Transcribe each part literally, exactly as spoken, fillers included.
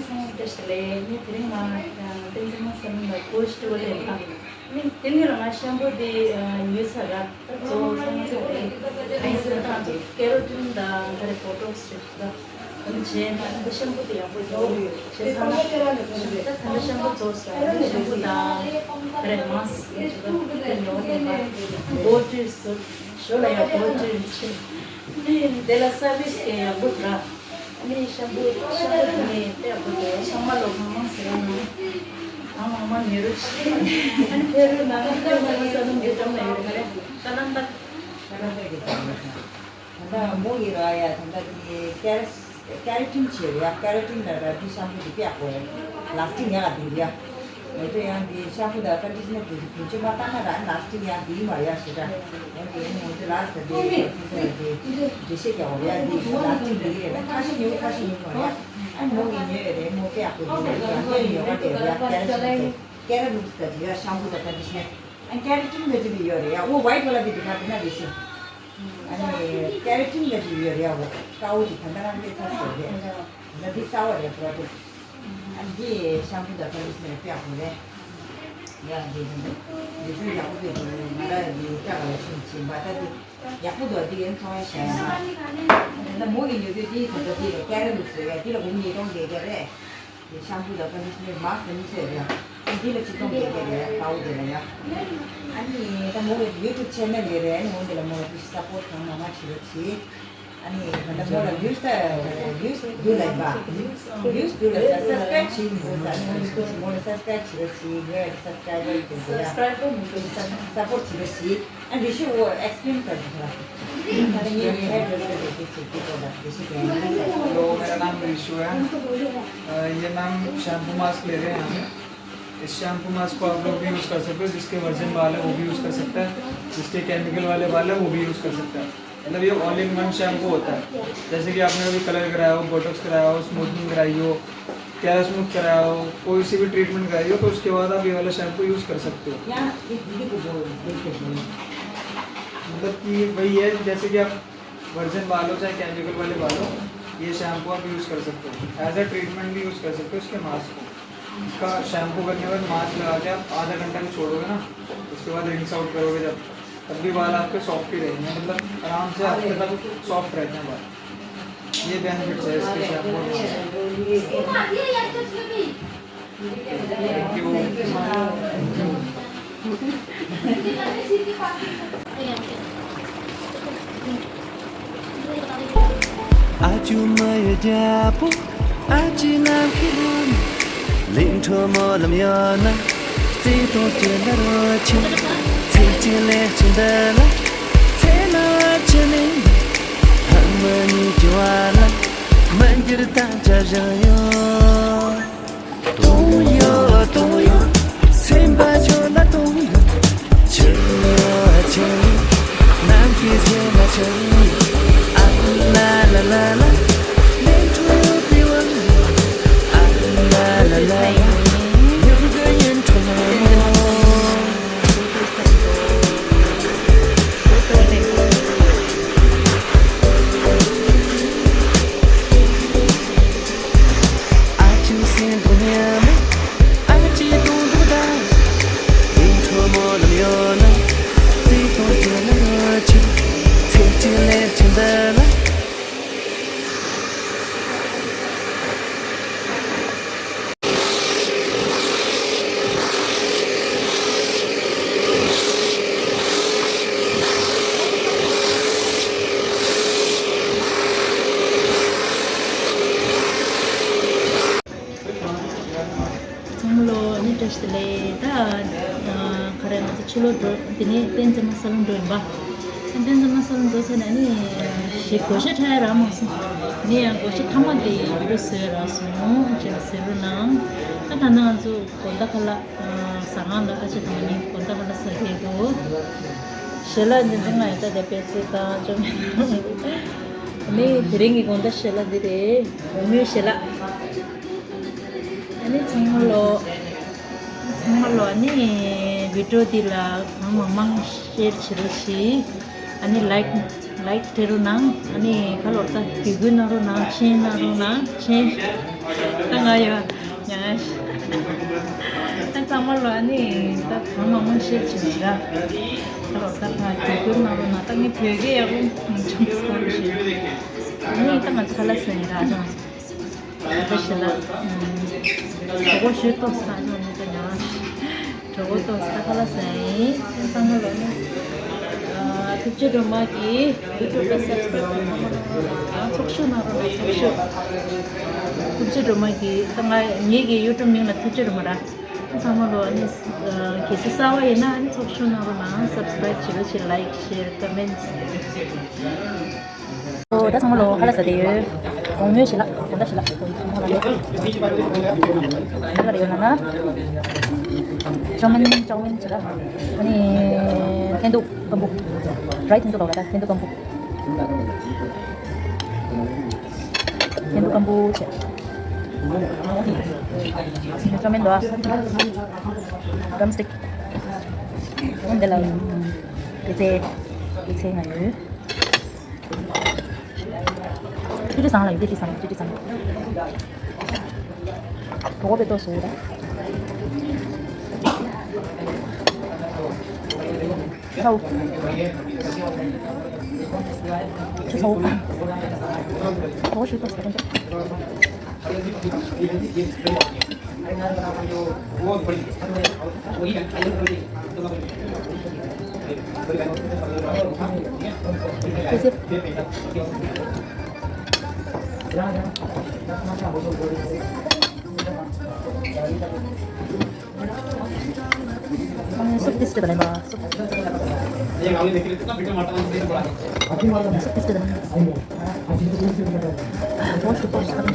ཚང་མ་བཀྲ་ཤིས་བདེ་ལེགས། ངས་དེ་རིང་ང་བསྟན་འཛིན་མ་བསམ་ལ་ཀོ་ཤི་ཊི་ཝལ་ལེན་དང་། ནི་དེ་ནས་ང་ཤམ་པུ་དེ་ཉོས་ཚར་ར། ད་གཙོ་བོ་ཚང་མ་ཚོ་རེད། ཨ་ཡིན་ཟེར་ན་ང་ཚོ་ཀེ་རོ་ཊིན་དང་ད་རེ་བོ་ཊོག་སི་རེད་ད། ཨ་ནི་བྱས་ན་ཨ་ནི་ཤམ་པུ་དེ་ཡག་པོ་ཡོད་ཡོད་བྱས་ཚར་ན། ད་ད་ལྟ་ཤམ་པུ་རྫོགས་སོང་། ཨ་ནི་ཤམ་པུ་དང་ད་རེ་མཱ་སི་ཀི་ཡོད་ད། ད་ཉོ་བ་དེ་ལ་བོ་ཊི་བཟོ། ཞོ་ལ་ཡང་བོ་ཊི་བྱས། ནི་དེ་ལ་སར་བིས་ཀྱང་ཡག་པོ་འདུག་ཨ་ནི་ཤམ་པུ་ཤམ་པུ་དེ་ནི་དཔེ་ཡག་པོ་འདུག་ཚང་མ་ལོ་མང་མང་ཟེར་ཡོང་ནོ། ཨང་མང་མང་ཉོས་རོགས་བྱེད། ཨ་ནི་ཕེ་རུ་ནང་ལ་ཕེ་རུ་ནང་ལ་འདི་འགྲམ་ལ་ཡོད་མ་རེད། ཀ་ལན་ད། ཀ་ལན་ད་གི་ཚང་མ་ཤ། ད་ལྟ་མོ་ཡི་ར་ཡ་ད་ལྟ་དེ་ཀེ་ར་ཀེ་ར་ཊིན་བྱས་རེད་ཡ། ཀེ་ར་ཊིན་ལ་ར་དེ་ཤམ་པུ་དེ་དཔེ་ཡག་པོ་རེད། ལ་སི་ཊིང་ཡག་ག་འདུག་ཡ། ང་ཚོ་ཡང་དེ་ཤམ་པུ་དང་ཀན་ཌི་ཤ་ནར་དེ་ཚོ་དུས་ཚོད་མ་བཏང་ན་ར་ལ་སི་ཊིང་ཡང་དེ་མ་ཡག་ཞེ་དྲག་ཡང་དེ་ནི་ང་ཚོ་ལ་སི་ཊིང་དེ་ཚོ་དེ་འགྲེལ་བཤད་རྒྱག་དགོས་ཡ། དེ་ལ་སི་ཊིང་དེ་རེད་ད། ཁ་ཤས་ཉོས་ཁ་ཤས་ཉོས་མ་ཡ། ཨ་མོ་གི་ཉོས་ཡོད་རེད། མོ་དཔེ་ཡག་པོ་འདུག་ཡང་ཉོས་ཡོད་པ་དེ་རེད་ཡ། ཀེ་ར་ཊིན་དེ་ཀེ་ར་ལུགས་དེ་ཡ་ཤམ་པུ་དང་ཀན་ཌི་ཤ་ནར། ཨ་ཀེ་ར་ཊིན་དེ་ཚོ་དེ་ཡོད་རེད་ཡ། འོ་ཝའི་ཊི་ཝ་ལ་དེ་དེ་ག་དེ་ན་རེད་ཤི། ཨ་ནི་ཀེ་ར་ཊིན་དེ་ཚོ་ཡོད་རེད་ཡ། འོ་དཀར་པོ་དེ་ད་ལྟ་རང་སླེབས་ཚར་སོང་རེད། ད་འདི་གསར་པ་རེད་པོ་ར་ཌག་ཊི། ཨ་འདི་ཤམ་པུ་དང་ཀན་ཌི་ཤ་ནར་དཔེ་ཡག་པོ་རེད། ཡ་འདི་འདི་འདི་འདི་ཚོ་ཡག་པོ་རེད། འདི་ང་ར་འདི་སྐྲ་ག་ལ་ཤིང་ཕྱིན་པ་ད་འདི་ཡག་པོ་འདུག་འདི་ཡན་ཚོང་ཡ་ཤ་ཡ་མ། ད་མོ་གི་ཉོ་དུས་འདི་ད་ལྟ་འདི་རེད། ཀེ་ར་ལུགས་སུ་ཡ། འདི་ལ་འབུམ་ཉིས་སྟོང་བརྒྱད་བརྒྱ་རེད། དེ་ཤམ་པུ་དང་ཀན་ཌི་ཤ་ནར་མཱ་སི་ཀི་གཉིས་ཆ་རེད། འདི་ལ་ཆིག་སྟོང་བརྒྱད་བརྒྱ་རེད། དཀར་པོ་དེ་ལ་ཡ། ཨ་ནི་ད་མོ་གི་ཡུ་ཊུབ་ཆེ་ནལ་ཡོད་རེད། ཨ་ནི་འོ་འདི་ལ་མོ་ལ་དེ་སཔོར་ཊི་གང་མང་མང་བྱེད་རོགས་གྱིས། ཨ་ནི་ད་ལྟ་མོ་ལ་ཝིའུ་སི་ད་ཝིའུ་སི་འདུག་ལབ་པ། ཝིའུ་སི་འདུག་ལབ་ས་སབ་སི་ཀ་རེབ་བྱེད་མི་དགོས་ས། ཨ་ནི་མོ་ལ་སབ་སི་ཀ་རེབ་བྱེད་རོགས་གྱིས། ངའི་སབ་སི་ཀ་རའི་བར་དེ་ཚོ་ཡ། སབ་སི་ཀ་རའིབ་མི་དགོས་ས། སཔོར་ཊི་བྱེད་རོགས་གྱིས། ཨ་ནི་རི་ཤུ་འོ་ཨེགས་པི་རི་ཡན་སི་ག་རེ་འདུག་ལ། ད་ནི་ངའི་ཧེར་ཌི་རེ་སར་དེ་ཚོ་དེ་ཚོ་དེ་ཚོ་ལ་རི་ཤུ་དེ་ཡང་། हेलो, मेरा नाम रिशु है। अ, ये मैम शैम्पू मास्क ले रहे हैं हम। इस शैम्पू मास्क को आप लोग भी यूज़ कर सकते हो। जिसके वर्जिन बाल है, वो भी यूज़ कर सकता है। जिसके केमिकल वाले बाल है, वो भी यूज़ कर सकता है। मतलब, ये ऑल इन वन शैम्पू होता है। जैसे कि आपने अभी कलर कराया हो, बोटॉक्स कराया हो, स्मूथनिंग कराई हो, केरा स्मूथ कराया हो, कोई सी भी ट्रीटमेंट कराई हो, तो उसके बाद आप ये वाला शैम्पू यूज़ कर सकते हो। क्या? ये दीदी को बोल, बोल के बोल। मतलब कि वही है, जैसे कि आप वर्जिन बाल हो चाहे केमिकल वाले बाल हो, ये शैम्पू आप यूज़ कर सकते हो। एज अ ट्रीटमेंट भी यूज़ कर सकते हो इसके मास्क को। इसका शैम्पू करने के बाद मास्क लगा के आप आधा घंटा भी छोड़ोगे ना, उसके बाद रिंस आउट करोगे जब, तब भी बाल आपके सॉफ्ट ही रहेंगे। मतलब, आराम से हफ्ते तक सॉफ्ट रहते हैं बाल। ये बेनिफिट्स है इसके शैम्पू और मास्क। ཨ་ཅུ་མ་ཡོད་རྒྱལ་པོ། ཨ་ཅེ་ནམ་མཁའི་ལྷོ་ནས། ལིང་ཁྲོ་མོ་ལམ་ཡོད་ན། བརྩེ་དུང་སྐྱེ་ལ་རོ་ཆེ། ཚེ་གཅིག་ལས་གཅིག་འདི་ལ། ཚེ་ན་བར་ཆད་མེད། ཕ་མ་གཉིས་ཀྱི་བར་ལ། མ་འགྱུར་དམ་བཅའ་བཞག་ཡོད། དུང་ཡོད་དུང་ཡོད། སེམས་པ་ཆོད་ལ་དུང་ཡོད། ཆུ་ཡོད་ཆུ་ཡོད། ནམ་མཁའི་རྗེས་ལ་ཆུ་ཡོད། ཨ་ལ་ལ་ལ་ལ། ལས་འཕྲོ་བའི་བར། ཨ་ལ་ལ་ལ་ལ། ཡུམ་གྱི་ཡུན་འཕྲོ་མོ། ཨ་ཅུ་སེམས་པོ་ཉམས། ཨ་ཅེ་དུང་དུང་དང་། ལིང་ཁྲོ་མོ་ལམ་ཡོད་ན། བརྩེ་དུང་སྐྱེ་ལ་རོ་ཆེ། ཚེ་གཅིག་ལས་གཅིག་འདི་ལ། ཚང་མ་ལོ་ནི་བཀྲ་ཤིས་བདེ་ལེགས། ད་ག་རེ་ང་ཚོ་ཕྱི་ལོགས་འགྲོ། དེ་ནས་བསྟན་འཛིན་མ་ས་ལོ་འགྲོ་ཡིན་པ། བསྟན་འཛིན་མ་ས་ལོ་འགྲོ་ཚར་ནས་ནི་ཞེ་དགོས་ཤ་ཁྲ་ཡ་རག་མ་སོང་། ནི་ཡང་དགོས་ཤ་ཐ་མ་དེ་ཡི་བི་ཌི་ཡོ་བཟོས་རག་སོང་། ཅེས་ཟེར་རོ་ནང་། ད་ད་ནང་ང་ཚོ་དགོང་དག་ཁ་ལག་ཟ་ཁང་ལ་ཨ་ཅེ་དང་ནི་དགོང་དག་ཁ་ལག་ཟ་གི་འདུག་ཞལ་ལག་འདི་འཛིན་ང་ཡོད་ད་དེ་པེ་ཙེ་དང་ཅོ་མེ་དང་། ནི་དེ་རིང་གི་དགོང་དག་ཞལ་ལག་འདི་རེད། མོའི་ཞལ་ལག་ཨ་ནི་ཚང་མ་ལོ། ཚང་མ་ལོ་ཨ་ནི་བི་ཌི་ཡོ་འདི་ལ་གང་མང་མང་ཤེར་བྱེད་རོགས་གྱིས། ཨ་ནི་ལའིཀ་ ལའིཀ་སྤྲད་རོགས་གནང་། ཨ་ནི་ཁ་ལོར་ད་དུས་འགོད་གནང་རོགས་གནང་། མཆན་གནང་རོགས་གནང་། མཆན། ད་ང་ཡོད། ཉང་ང་ཤི། ད་ཚང་མ་ལོ་ཨ་ནི་ད་གང་མང་མང་བཤད་ཀྱི་མེད་ར། ཁ་ལོར་ད་ཕ་དུས་འགོད་གནང་རོགས་གནང་། ད་ངས་བོད་སྐད་ཡག་པོ་མ་བྱུང་སོང་ཞེས། ཨ་ནི་ད་ང་ཚོ་ཁ་ལག་ཟ་ཡིན་ར། ཨ་ཅག་ང་ཚོ། ད་ཞེ་ལ། གྲོགས་པོ་ཞུ་ཏོག་ས་ནོ་ནི་ད་ཉང་། གྲོགས་པོ་ཏོག་ས་ཁ་ལག་ཟ་ཡིན། ཚང་མ་ལོ་ནི། ཨ། ཐུགས་རྗེ་སྒྲོལ་མ་གི་ཡུ་ཊུབ་ལ་སབ་སི་ཀ་རེབ་གནང་རོགས་གནང་། ཚོགས་ཞུགས་གནང་རོགས་གནང་། ཚོགས་ཞུགས། ཐུགས་རྗེ་སྒྲོལ་མ་གི་ད་ང་ངེད་ཀྱི་ཡུ་ཊུབ་མིང་ལ་ཐུགས་རྗེ་སྒྲོལ་མ་ར། ཚང་མ་ལོ་ཨ་ནི། ཨ། གལ་སྲིད་གསར་པ་ཡིན་ན་ཨ་ནི་ཚོགས་ཞུགས་གནང་རོགས་གནང་། སབ་སི་ཀ་རེབ་བྱེད་རོགས་བྱེད། ལའིཀ་ཤེར་ཀོ་མེན་ཊི། ཨོ་ད་ཚང་མ་ལོ་ཁ་ལག་ཟ་བསྡད་ཡོད། གོང་སྨོས་ཞིག་ལ་དོན་དག་ཞིག་ལ་དོན་དག་ལ་ལས། ཁ་ལག་ཡོད་ན་ན། ཅའོ་མིན་ཅའོ་མིན་ཞིག་ལ། ཨ་ནི་འཐེན་ཐུག་སྐམ་པོ། ཌ་རའི་འཐེན་ཐུག་ལ་ད་འཐེན་ཐུག་སྐམ་པོ། འཐེན་ཐུག་སྐམ་པོ་བྱས། ཅའོ་མིན་དོ། ཌམ་སི་ཊིག། འོན་ཏེ་ལ། ཡོད་ཚད། ཡོད་ཚད་ང་ཡོད། ཅི་ཅི་ཟང་ལ་ཡོད། ཅི་ཅི་ཟང་། ཅི་ཅི་ཟང་། གྲོགས་པོ་དཔེ་ཏོག་བཟོ་ད། ཚའོ། ཆུ་ཚའོ། གྲོགས་ཞུ་ཏོག་ཟ་ཁན་ཅག་ཨ། སུབ་ཏིས་ཏེ་ད་ལེན་པ། སུབ། སུབ་ཏིས་ཏེ་ད་ལེན་པ། ཨ། ཏོག་ཙམ་ཏོག་ཙམ།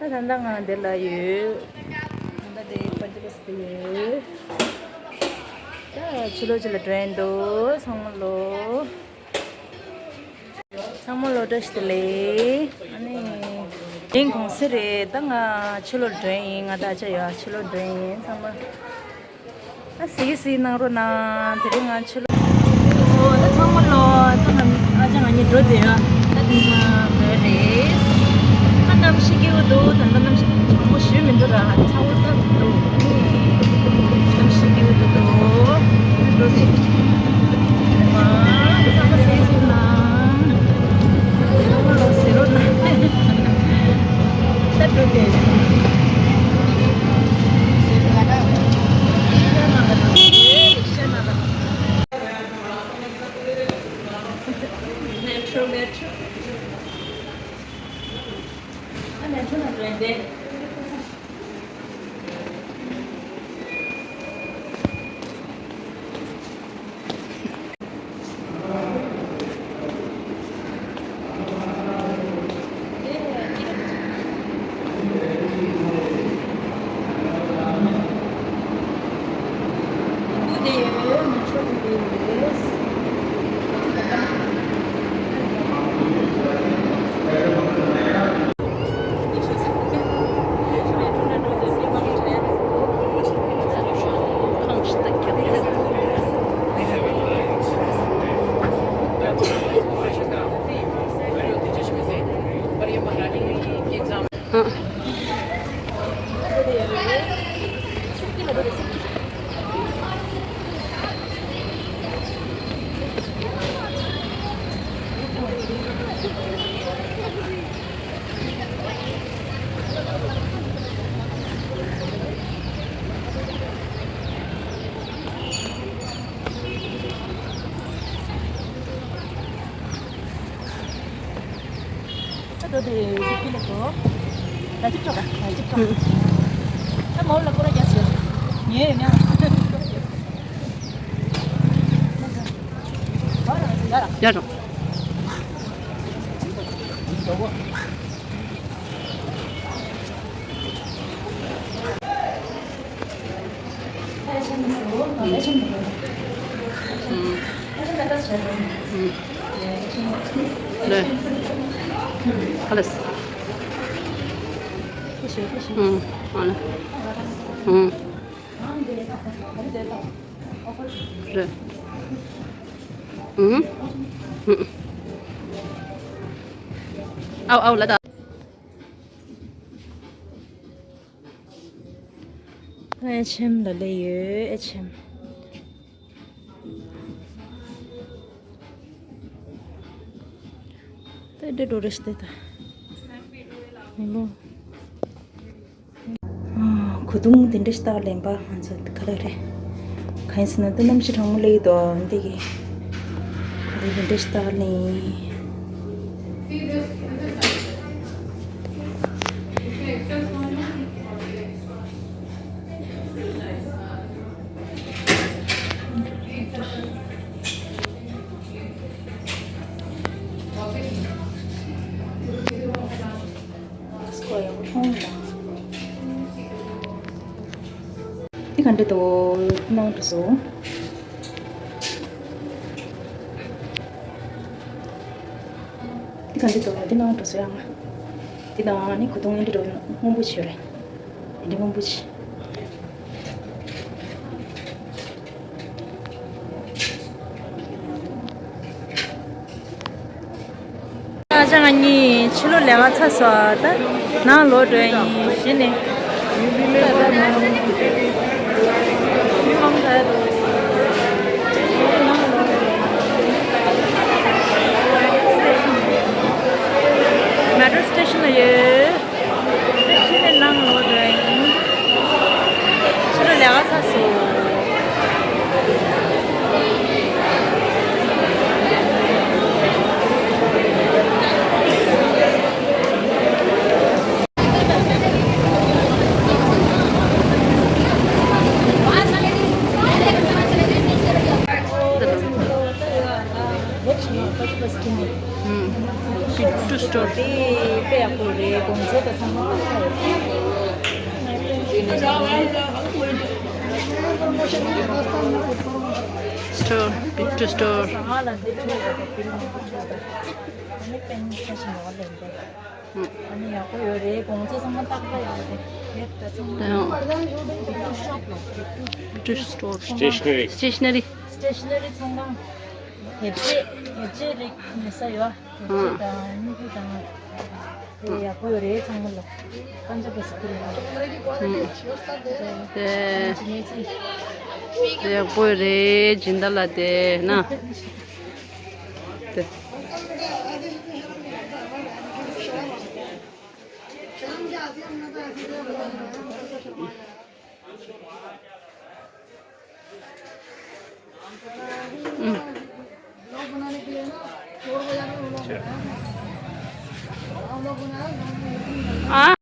ད་ལྟ་ང་འདི་ལ་ཡོད། ད་ལྟ་འདི་པན་ཅ་ལི་སི་ཡོད། ད་ཕྱི་ལོགས་ཅིག་ལ་འགྲོ་ཡིན་འདུག་ཚང་མ་ལོ། ཚང་མ་ལོ་བཀྲ་ཤིས་བདེ་ལེགས། ཨ་ནི་དེ་རིང་གུང་སེང་རེད། ད་ང་ཕྱི་ལོགས་འགྲོ་ཡིན། ང་དང་ཨ་ཅག་ཡོད། ཕྱི་ལོགས་འགྲོ་ཡིན་ཚང་མ། ཨ་གཟིགས་གཟིགས་གནང་རོགས་གནང་། དེ་རིང་ང་ཕྱི་ལོགས། ཨོ་ད་ཚང་མ་ལོ། ད་ང་ཨ་ཅག་ང་གཉིས་འགྲོ་བསྡད་ཡོད། ད་དེ་ང་འགྲོ་རེད། ད་གནམ་གཤིས་སྐྱིད་པོ་འདུག་ད་ལྟ་གནམ་གཤིས་གྲང་མོ་ཞེ་མི་འདུག་ར། ཚ་བོ་ད་འདུག་གནམ་གཤིས་སྐྱིད་པོ་འདུག་འགྲོ་རེད། ཨ་ཚང་མ་གཟིགས་གཟིགས་གནང་། ཚང་མ་ལོ་གཟིགས་རོགས་གནང་། ད་འགྲོ་རེད། Metro, metro. ཨ་མེ་ཊོ་ན་འགྲོ་ཡིན་ཏེ། ད་འགྲོ་དེ་ཟིག་ཕི་ལ་འགྲོ། ད་ཅིག་ཅོག་ད་ཅིག་ཅོག་ད་མོ་ལ་ཀོ་ར་རྒྱ་སི་ཡོད། ངས་ཡོད་ན། ཡ་རོ། ཨའོ་ཨའོ་ལ་ད། ཨེཆ་ཨེམ་ལ་སླེབས་ཡོད། ཨེཆ་ཨེམ། ད་འདི་འགྲོ་རེ་སྟེ་ད། མི་ལོ། ཨ། གོས་ཐུང་དེ་འདྲ་ཞིག་ལེན་པ་ང་ཚོ་ག་ལེར་རེད། གང་ཡིན་ཟེར་ན་ད་གནམ་གཤིས་གྲང་མོ་སླེབས་ཀྱི་འདུག་འདི་གི་གོས་ཐུང་དེ་འདྲ་ཞིག་ལེན། འདི་ག་འདྲ་འདུག་ནང་དུ་བཟོ། འདི་ག་འདྲ་འདུག་འདི་ནང་དུ་བཟོ་ཡང་། འདི་ནང་ནི་གོས་ཐུང་འདི་འདྲ་སྔོན་པོ་ཆེ་རེད། འདི་འདྲ་སྔོན་པོ་ཆེ། ཨ་ཅག་ང་གཉིས་ཕྱི་ལོགས་ལས་ཀ་ཚར་སོང་། ད་ནང་ལོག་འགྲོ་ཡིན། གཞི་ནས་མི་མང་ད་མེ་ཊོ་སི་ཊེ་ཤན་ལ་ཡོད། ཕྱི་ནས་ནང་ལོག་འགྲོ་ཡིན། ཕྱི་ལོགས་ལས་ཀ་ཚར་སོང་། ཧུམ། ཀིཌ་སི་ཊོར། དེ་དཔེ་ཡག་པོ་རེད། གོང་ Store, picture store. ཨ་ནི་ཡག་པོ་ཡོད་རེད། གོང་ཚད་ཚང་མ་ཏག་ཏག་ཡོད་རེད། ད་ཚང་མ་དེ་ཡང་། Picture store. Stationery. Stationery. Stationery ཚང་མ། དེབ་ཆས། དེབ་ཆས་རིགས་ཉོ་ས་ཡོད། དེབ་ཆས་དང་སྨྱུ་གུ་དང་། དེ་ཡག་པོ་ཡོད་རེད་ཚང་མ་ལ། ཀན་ཇ་བེ་སི་ཀུལ་ལ། དེ་ཡག་པོ་ཡོད་རེད་སྦྱིན་བདག་ལ་དེ་ན། དེ། ཨ།